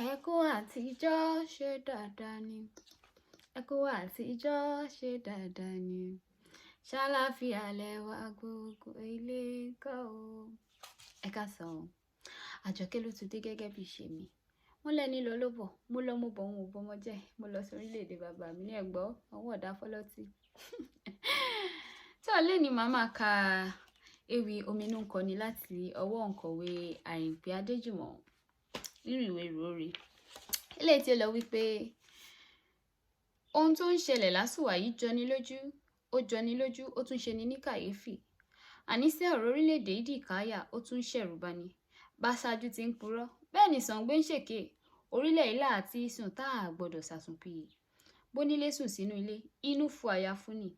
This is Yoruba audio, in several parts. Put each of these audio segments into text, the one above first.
Ẹ kú àtijọ́, ṣe dáadáa ni. Ẹ kú àtijọ́, ṣe dáadáa ni. Ṣàlàáfíà lẹ wà, gbogbo ilé ńkọ́ o. Ẹ káàsán o. Àjọkẹ́ ló tún dé gẹ́gẹ́ bí ìṣe mi. Wọ́n lẹ́ni lọ ló bọ̀. Mo lọ, mo bọ̀, òun ò bọ́mọ jẹ́. Mo lọ sí orílẹ̀-èdè bàbá mi ní ẹ̀gbọ́, ọwọ́ ọ̀dà fọlọ́tì. Tí ọ̀lẹ́ ni màá máa ka ewì Ominú Nkọni láti ọwọ́ òǹkọ̀wé Àyìnpé Adéjùmọ̀ nínú ìwé Ìrórè. Eléyìí tí ó lọ wípé ohun tó ń ṣẹlẹ̀ lásùwà yìí jọni lójú, ó jọni lójú, ó tún ṣe ni ní kàyéfì. Àníṣe ọ̀rọ̀ orílẹ̀-èdè yìí dìkáyà, ó tún ń ṣẹ̀rù bani. Bá ṣáájú ti ń purọ́, bẹ́ẹ̀ ni Sàngó ń ṣèké. Orílẹ̀ yìí là á tí sùn tá a gbọ́dọ̀ sàsùnpìyè. Bónílé sùn sínú ilé, inú fu àyà fún ni.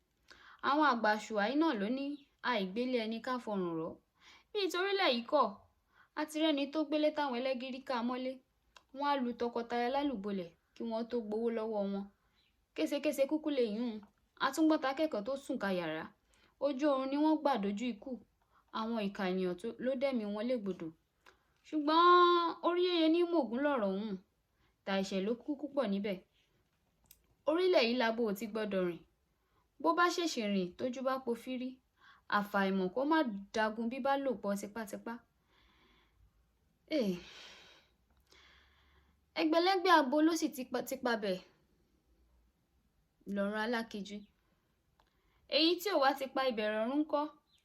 Àwọn àgbà àsùwà yìí náà ló ní àìgbélé ẹni ká fọrùn rọ̀. Bíi torílẹ̀ yìí kọ́, a ti rẹ́ni tó gbélé táwọn ẹlẹ́gìrì ká mọ́lé. Wọ́n á lu tọkọtaya lálùbọ́lẹ̀ kí wọ́n tó gbowó lọ́wọ́ wọn. Késekése kúkú lè yún un. Atúngbọ́ta akẹ́kọ̀ọ́ tó sùn ka yàrá. Ojú oorun ni wọ́n gbà dojú ikú. Àwọn ìkà ènìyàn ló dẹ̀mí wọn légbodò. Ṣùgbọ́n orí yéye ní mògún lọ̀rọ̀ òun. Tàìṣẹ̀ ló kúkú pọ̀ níbẹ̀. Orílẹ̀ yìí labo ò ti gbọ́dọ̀ rìn. Bó bá ṣèṣì rìn tójú bá pofírí, àfàìmọ̀ kó má dagun bíbá lò pọ̀ tipátipá. Eh. Ẹgbẹ̀lẹ́gbẹ̀ abo ló sì ti pa bẹ̀ lọ́run alákejì. Èyí tí ò wá ti pa ìbẹ̀rẹ̀ ọ̀run ńkọ́.